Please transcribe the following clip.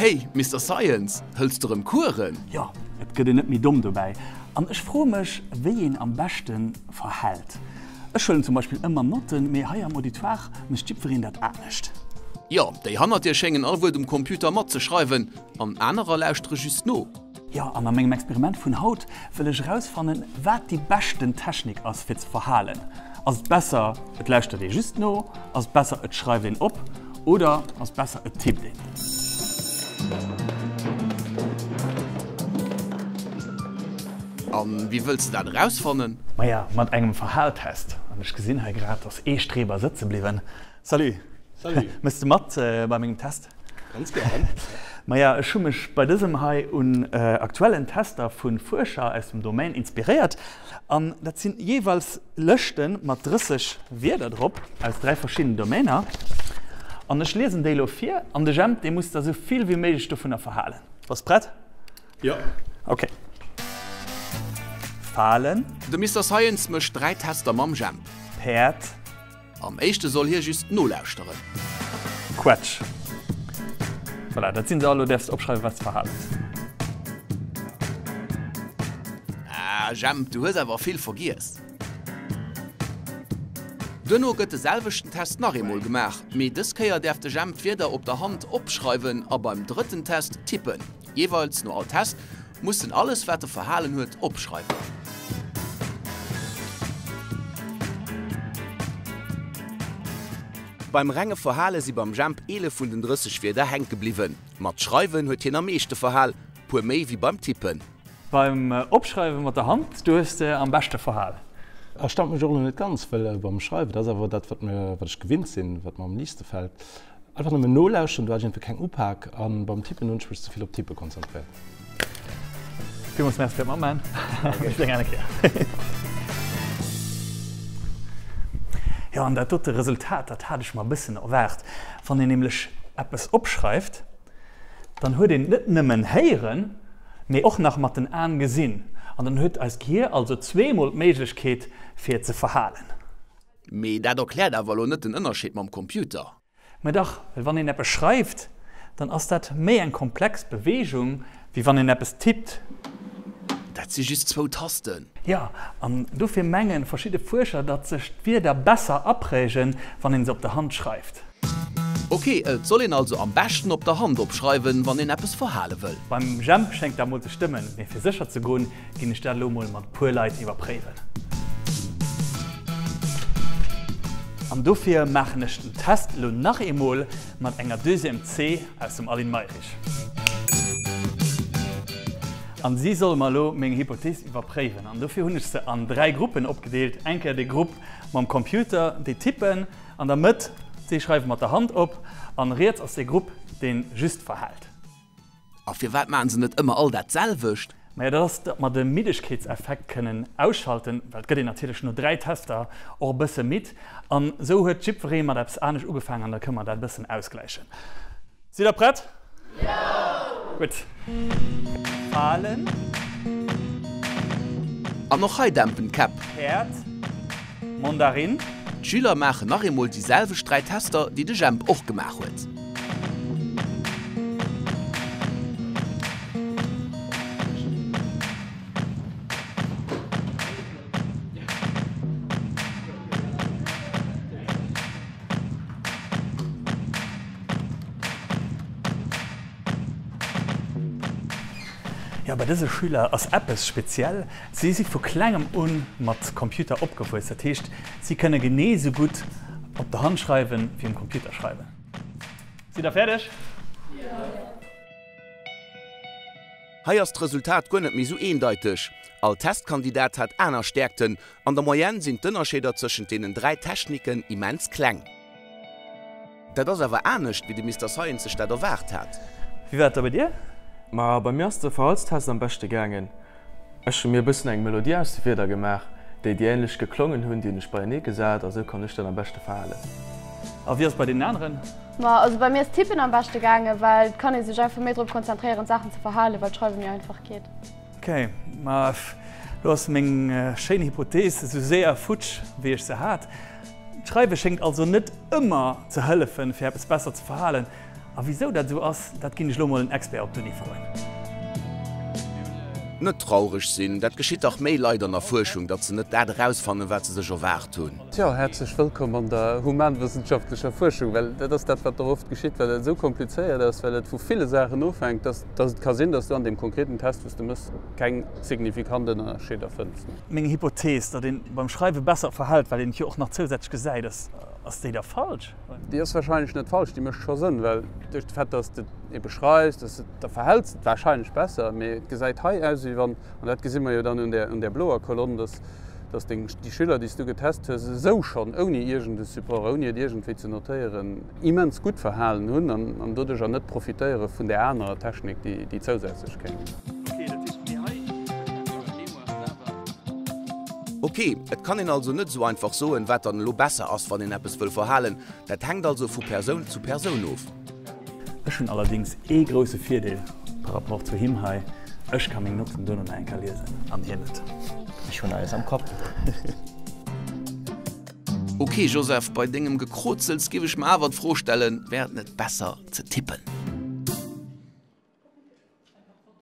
Hey, Mister Science, hëls de rëm Kueren? Jo, et gëtt een net méi domm dobäi. An ech froe mech, wéi een am beschte verhält. Ech huelen zum Beispill ëmmer Notten, mee hei am Auditoire mécht jiddwereen dat anescht. Jo, déi hannert dir schéngen all Wuert um Computer matzeschreiwen, an anerer lauschtere just no. Jo, an a mengem Experiment vun haut wëll ech erausfannen, wat déi beschten Technik ass fir ze verhalen. Ass et besser et lauschtert ee just no, ass et besser et schreift een op oder ass et besser et tippt een? An wéi wëlls de dat erausfannen? Maja, mat engem Verhaltest. An ech gesinn hei grad, dass ee Streber sëtze bliwwen. Salut! Salut! Mëss de mat bei mengem Test? Ganz gären. Maja, ech hu mech bei dësem hei un aktuellen Tester vu Fuerscher aus dem Domaine inspiréiert. An dat sinn jeeweils Lëschte mat 30 Wierder drop aus 3 verschiddenen Domainer. An ech liesen déi elo vir an de Jemp, dee muss der esou vill wéi méiglech dovunner verhalen. Bass prett? Jo. Ok. Falen. De Mister Science mécht 3 Tester mam Jemp. Päerd. Am éischte soll hie just nolauschteren. Quetsch. Voilà, dat sinn se all. Lo däerfs de opschreiwen, wat s de verhal hues. Ah Jemp, du hues awer vill vergiess. Duerno gëtt de selwechten Test nach eemol gemaach, mee dës Kéier däerf de Jemp d'Wierder op der Hand opschreiwen a beim drëtten Test tippen. Jeeweils no all Test muss en alles wat e verhalen huet opschreiwen. Beim renge Verhale si beim Jemp 11 vun den 30 Wierder hänke bliwwen. Mat Schreiwen huet hien am meeschte verhal, puer méi wéi beim Tippen. Beim Opschreiwe mat der Hand, do hues de am beschte verhal. Erstaunt mech och elo net ganz, well beim Schreiwen, dat ass awer dat wat mir, wat ech gewinnt sinn, wat mer am liichtste fält. Einfach nëmmen nolauschteren, do hat ech iergendwéi keng Upak an beim Tippen hunn ech mech ze vill op d'Tippe konzentréiert. Villmools Merci fir d'Matman. Bis eng aner Kéier. Jo, an dat dote Resultat, dat hat ech mer e bëssen erwaart. Wann een nämlech eppes opschreift, dann huet een et net nëmmen héieren, mee och nach mat den Aen gesinn. An dann huet eist Gehier also zweemol d'Méiglechkeet, fir ze verhalen. Mee dat erkläert awer elo net den Ënnerscheed mam Computer. Mä dach, well wann een eppes schreift, dann ass dat méi eng komplex Beweegung, wéi wann een eppes tippt. Dat si just zwou Tasten. Jo, an dofir menge verschidde Fuerscher, datt sech d'Wierder besser aprägen, wann een se op der Hand schreift. Ok, et soll een also am beschten op der Hand opschreiwen, wann een eppes verhale wëll. Beim Jemp schéngt dat mol ze stëmmen, mee fir sécher ze goen, ginn ech dat elo mol mat puer Leit iwwerpréiwen. An dofir maachen ech den Test elo nach eemol mat enger Deuxième C aus dem Aline Mayrisch. An si soll mer elo meng Hypothees iwwerpréiwen. An dofir hunn ech se an 3 Gruppen opgedeelt. Eng Kéier de Grupp mam Computer, déi tippen, an der Mëtt, déi schreiwe mat der Hand op, an riets ass de Grupp, dee just verhält. A firwat maachen se net ëmmer all dat selwecht? Majo, dat ass, datt mer de Middegkeetseffekt kënnen ausschalten, well et gëtt een natierlech no 3 Tester och e bësse midd. An esou huet jiddweree mat eppes anescht ugefaangen an da kënne mer dat e bëssen ausgläichen. Sidd der prett? Jo! Gutt. Falen. An och hei dämpen d'Käpp. Päerd. Mandarin. D'Schüler maachen nach eemol déi selwecht 3 Tester, déi de Jemp och gemaach huet. Jo, bei dëse Schüler ass eppes speziell, Si si vu klengem u mat Computer opgewuess. Dat heescht, si kënne genee esou gutt op der Hand schreiwen, wéi um Computer schreiwen. Sidd der fäerdeg? Jo! Hei ass d'Resultat guer net méi sou eendeiteg. All Testkandidat hat aner Stäerkten. An der Moyenne sinn d'Ënnerscheeder tëschent deenen 3 Techniken immens kleng. Dat ass awer anescht, wéi de Mister Science sech dat erwaart hat. Wéi war et da bei dir? Ma bei mir ass de Verhaltstest am beschte gaangen. Ech hu mir e bëssen eng Melodie aus de Wierder gemaach, déi déi ähnlech geklongen hunn, déi hunn ech beienee gesat a sou konnt ech dat am beschte verhalen. A wéi ass et bei deenen aneren? Ma also bei mir ass Tippen am beschte gaangen, well et kann ee sech einfach méi drop konzentréieren d'Saachen ze verhalen, well d'Schreiwe méi einfach geet. Ok, ma lo ass meng schéin Hypothees esou séier futsch wéi ech se hat. D'Schreiwe schéngt also net ëmmer ze hëllefen, fir eppes besser ze verhalen. A wisou dat esou ass, dat ginn ech elo mol en Expert op d'Uni froen. Net traureg sinn, dat geschitt dach méi Leit an der Fuerschung, datt se net dat erausfannen, wat se sech erwaart hunn. Tjo, häerzlech wëllkomm an der humanwëssenschaftlecher Fuerschung, well dat ass dat, wat och oft geschitt, well et esou komplizéiert ass, well et vu ville Saachen ofhänkt, dass dass et ka sinn, dass du an deem konkreten Test, wou s de méchs, keng signifikant Ënnerscheeder fënns. Meng Hypothees, datt een beim Schreiwe besser verhält, well een et jo och nach zousätzlech gesäit, ass ass déi da falsch? Déi ass wahrscheinlech net falsch, déi mécht scho Sënn, well duerch de Fait, dass de ebe schreifs, dass de, da verhäls de et wahrscheinlech besser, mee et gesäit hei aus, wéi wann, an dat gesi mer jo dann un där, un där bloer Kolonn, dass, dass deng, déi Schüler, déi s du getest hues, esou schonn, ouni iergend e Support, ouni et iergendwéi ze notéieren, immens gutt verhalen hunn an, an doduercher net profitéiere vun där anerer Technik, déi, déi zousätzlech kéim. Ok, et kann een also net esou einfach soen, wat dann elo besser ass, wann een eppes wëll verhalen. Dat hänkt also vu Persoun zu Persoun of. Ech hunn allerdings ee grousse Virdeel par rapport zu him hei, ech ka meng Notten duerno nach eng Kéier liesen an hien net. Ech hunn alles am Kapp. Ok Joseph, bei dengem Gekrozels giff ech mer awer d'Fro stellen, wär et net besser ze tippen?